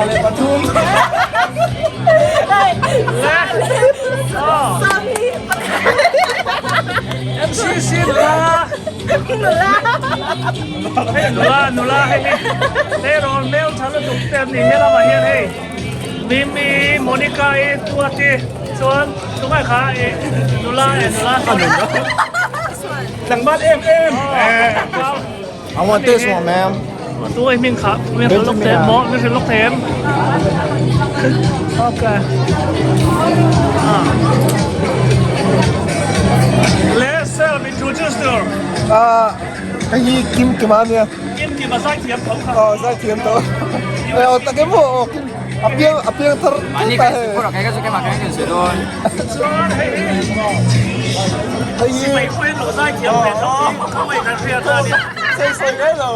3 MCC nula Nula Hei nula nula hei hi tleirawl hmel tha lutuk te an ni helamah hian hei Mimi Monica-i Duati chuan tungai kha i nula e nula Tlangval em em I want this one man. Tu ai hming kha min hrilh lawk them maw min hrilh lawk them okay ah le self introduce tur Ah hei hi Kim Kima ania. Kim Kima zai thiam tho kha. Aw zai thiam tho. Aw tak em maw aw Kim a piang a piang thar Mahni ta kan hei. phur a kai ka chu keimah kan in sawi dawn. Chuan hei hi Hei hi sipai pawhin lo zai thiam ve tho tih ka kan hriat a nia. Sei sawi ngai lo.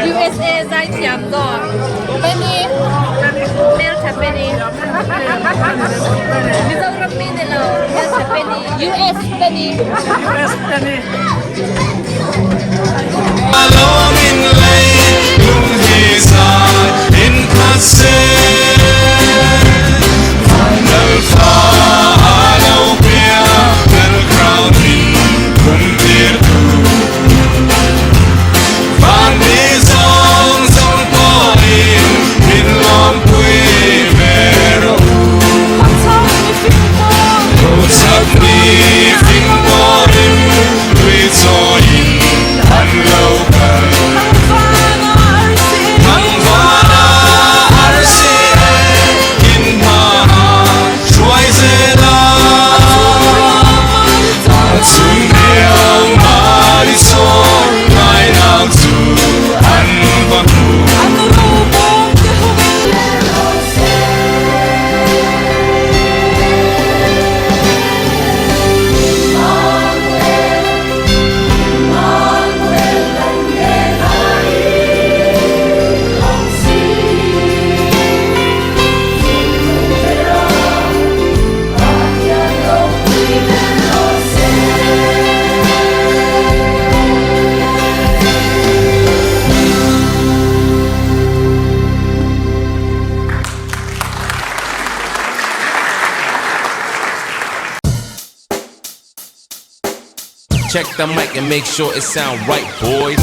USA zai thiam zawk Penny hmeltha Penny Mizoram mi ni lo hmeltha Penny US Penny US Penny Check the mic and make sure it sound right, boys.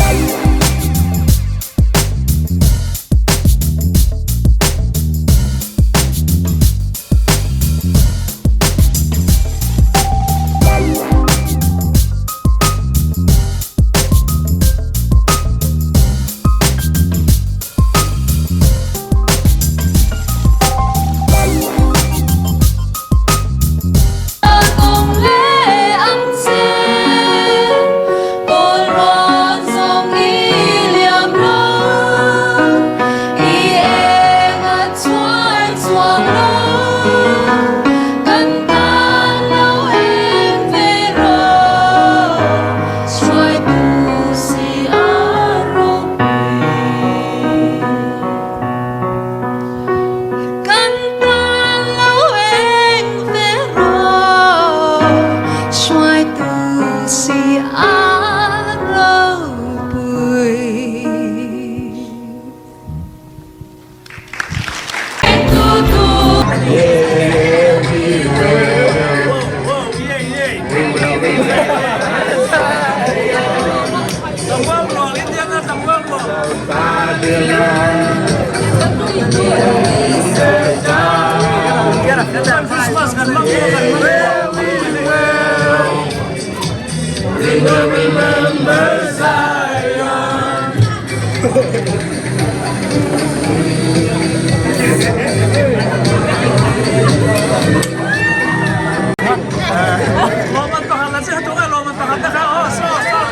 Lawmman pakhat la che tunge lawmman pakhat te kha aw saw saw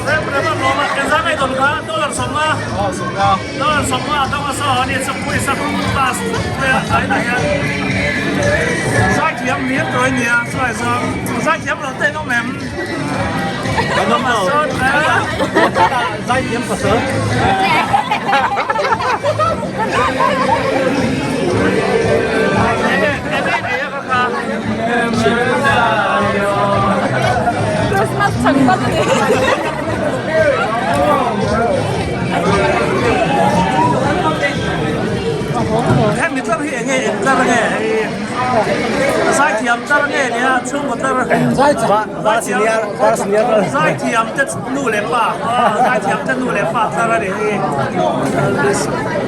rem rem a lawm a engzah nge dawn kha dollar sawmnga dollar sawmnga a dawng a saw a ni chu pawisa pass te a inah hian zaithiam hlir tawh a nia chuai chuan zaithiam lo te an awm em Kan awm lo zaithiam pasal. Zaithiam te nu leh pa zaithiam te nu leh pa thar a ni hi.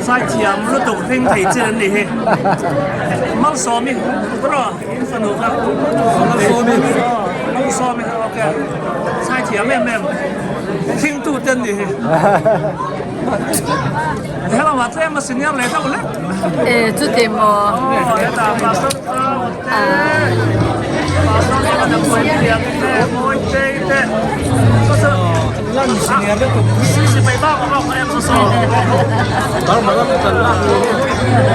Zaithiam lutuk hring thei chin an ni hi. Malsawmi bro in fanu kha. Malsawmi Malsawmi ok zaithiam em em hringtu te an ni hi. Helamah tlem a senior leh deuh hlek. E chuti maw? Aw hetah pastor kha awte pastor kha kan pawih thiam te mawi te te saw saw Lan senior lutuk. Si pai bak a bak em saw saw.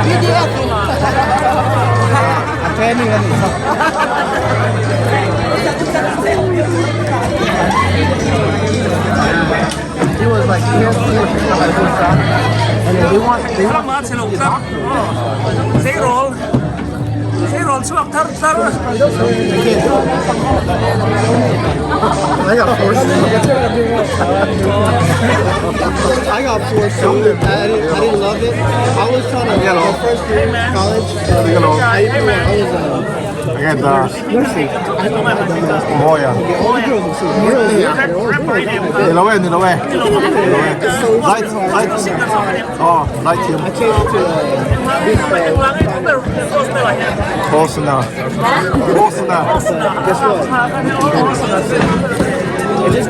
PDF. A training a nih kha. Lama chhe lo tak tleirawl tleirawl chhuak thar thar. I got four I got four students. I didn't, I didn't love it. I was trying to Hello. my first year in college. Hello. I, I was Enge ta Mawi a nursing. Ni lo e ni lo e Zai zai aw zai thiam Bosna Bosna Guess what? It just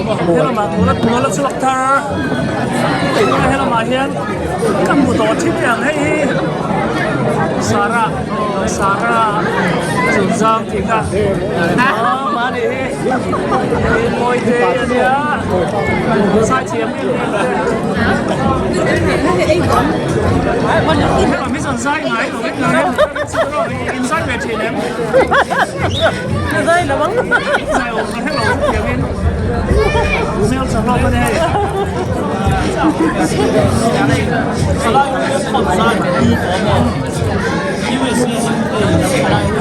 Helamah nula nula chhuak thar tunah helamah hian ka hmu tawh thin ang hei hi Sarah Sarah Chunzang tih kha aw mahni hi hei mawi te a nia zaithiam em em te helam hi chuan zai ngai lo in in zai ve thin em. Zai lo ang. Zai awm ka hrelo thiam in. Hmel tha hlawm a ni hei.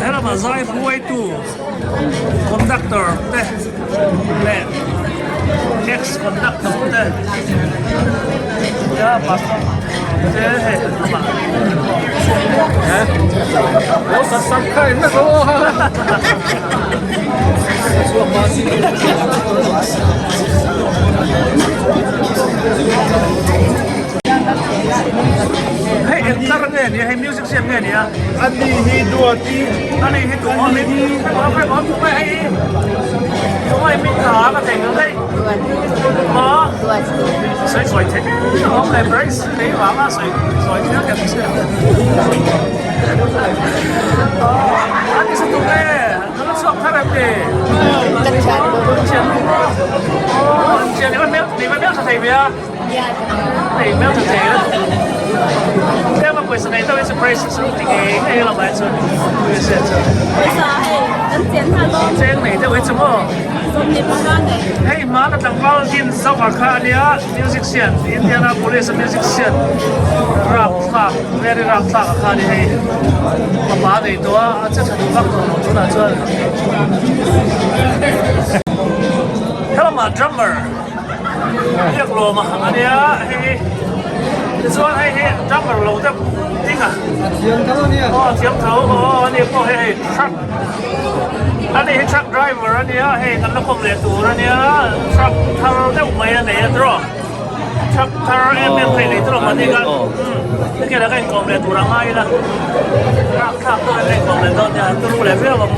Helama zai hruaitu conductor te leh ex conductor te ya pastor te hei amah. Hei eng tlar nge nia hei music siam nge nia Ani hi duati ani hi tu awm in hei awm tu mai hei tu mai min tha ka thei ngam hei maw sawi sawi thei awm leh price lei vanga sawi sawi thei a kem se. An ni sa tuk e, ka la chhuak thar em ni? Kan thian nu. Thian nu. Oh, thian ni hmel ni hmel tha thei ve a. Nei hmel tha thei la. Tlem a pawisa nei deuh in surprise chu ti ngei ngei la mai chu. Pawisa chu. Pawisa hei kan chen hna dawn. Cheng nei deuh hi chu maw. 25 nei. Hei hmana tlangval din zauh kha ania musician Indianapolis a musician rap thlak Mary rap thlak a kha ni hei fapa a nei tawh a a che tha duh vak tawh lo tunah chuan helamah drummer biak lawm a nia hei tichuan hei hi drummer lo deuh ding a aw a thiam tho aw ani pawh hei hei truck ani hi truck driver a nia hei kan la khawm leh tur a nia truck thar deuh mai a nei a tiraw. Truck thar em em thei leh tawh mahni khan hetiang laka inkawm leh tur a ngai ila truck thlak dawn in a inkawm leh dawn nia turu leh viau ang.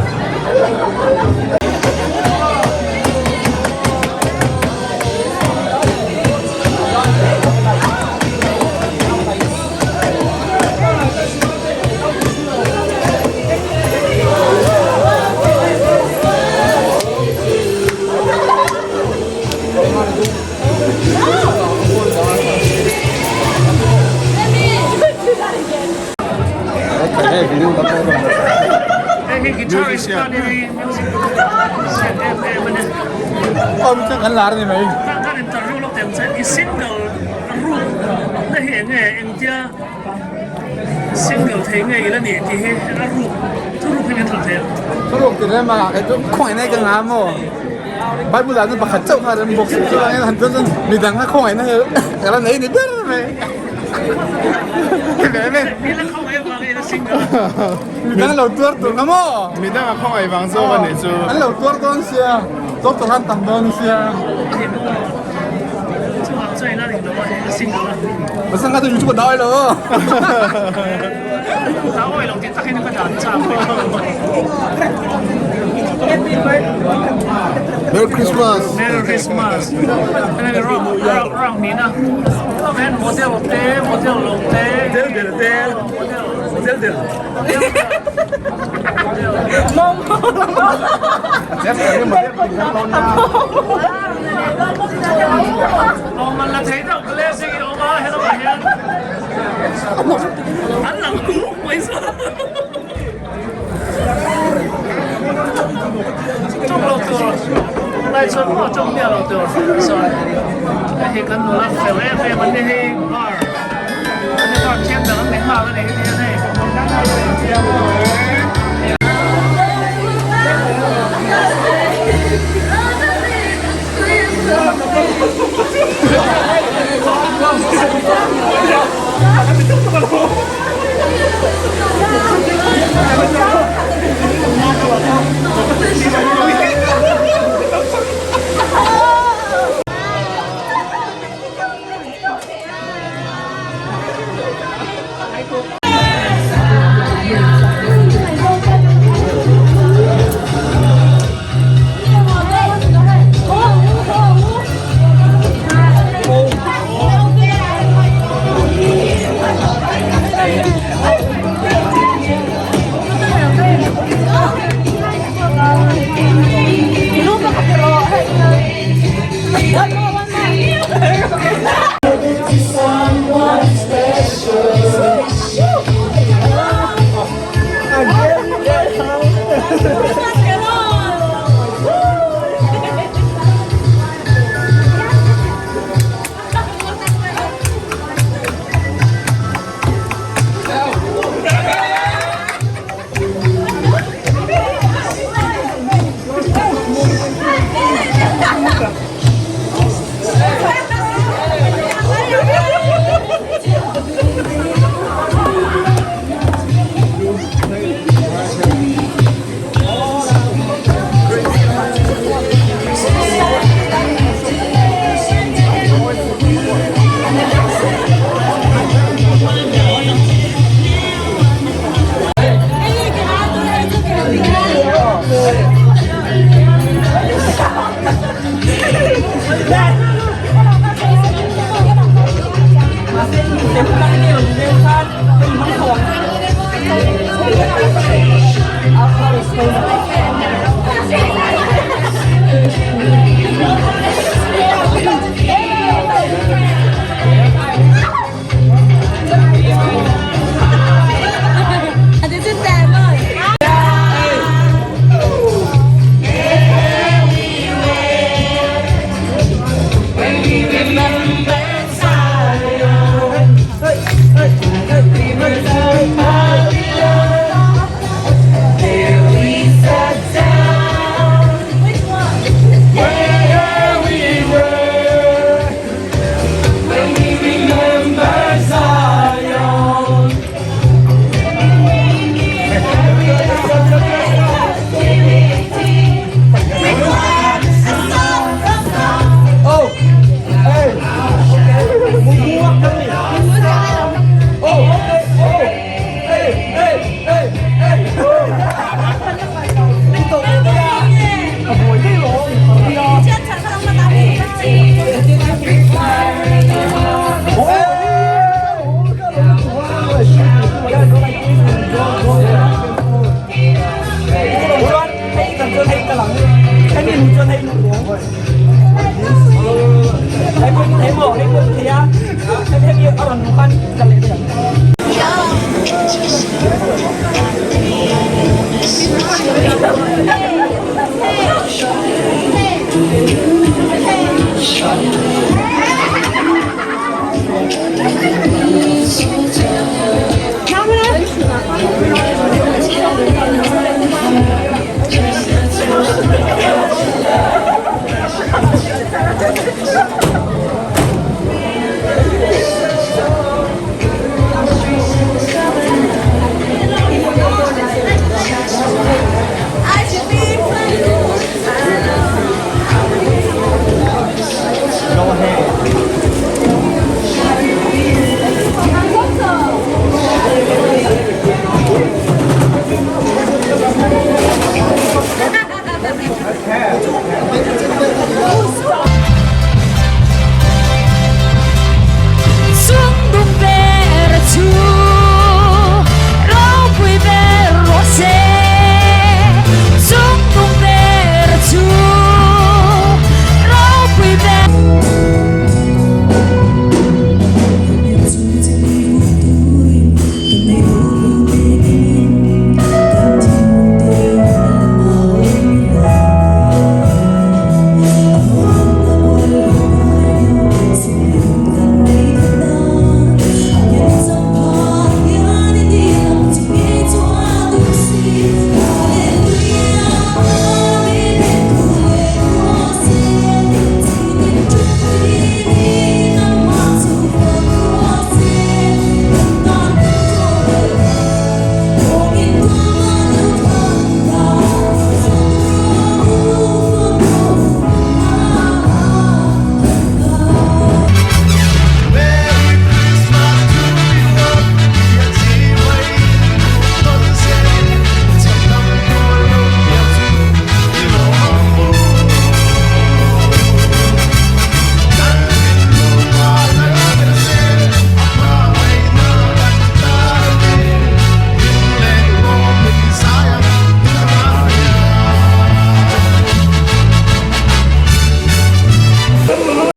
Hei hi guitarist kha ni hei music siam em em a ni. Awm chu kan lar a ni mai. Kan interview lawk teh ang che i single room na hi enge engtia single thei nge i la nih tih hi a ruk thuruk hi min thlah thei ang. Thuruk ti rem a kei chu khawngaih na hi ka ngam maw. Bible ah chuan pakhat chauh kha a rem bawk si chuvangin han chuan chuan midang a khawngaihna hi ka la nei ni ber mai. Single. Midang lo tuar tur nga maw? Midang a khawngaih vang zawk a nih chu. An lo tuar dawn sia, doctor an tam dawn sia. Chuvang chuan ina ring lo a, a single a. Pasal kha chu YouTube a dah awih lo aw. Dah awih lo tih takin ka dan chak. Merry Christmas. Merry Christmas. Rock rock ni na. Model te, model lo te. Model del te. Model del. Awm la thei deuh blessing i awm a helamah hian an lang kuk mai chu tawng lo tur lai chuan maw tawng miah lo tur chuan hei kan nula fel em em an ni hei bar an ni bar thiam ber an ni nghal a ni heti hian hei.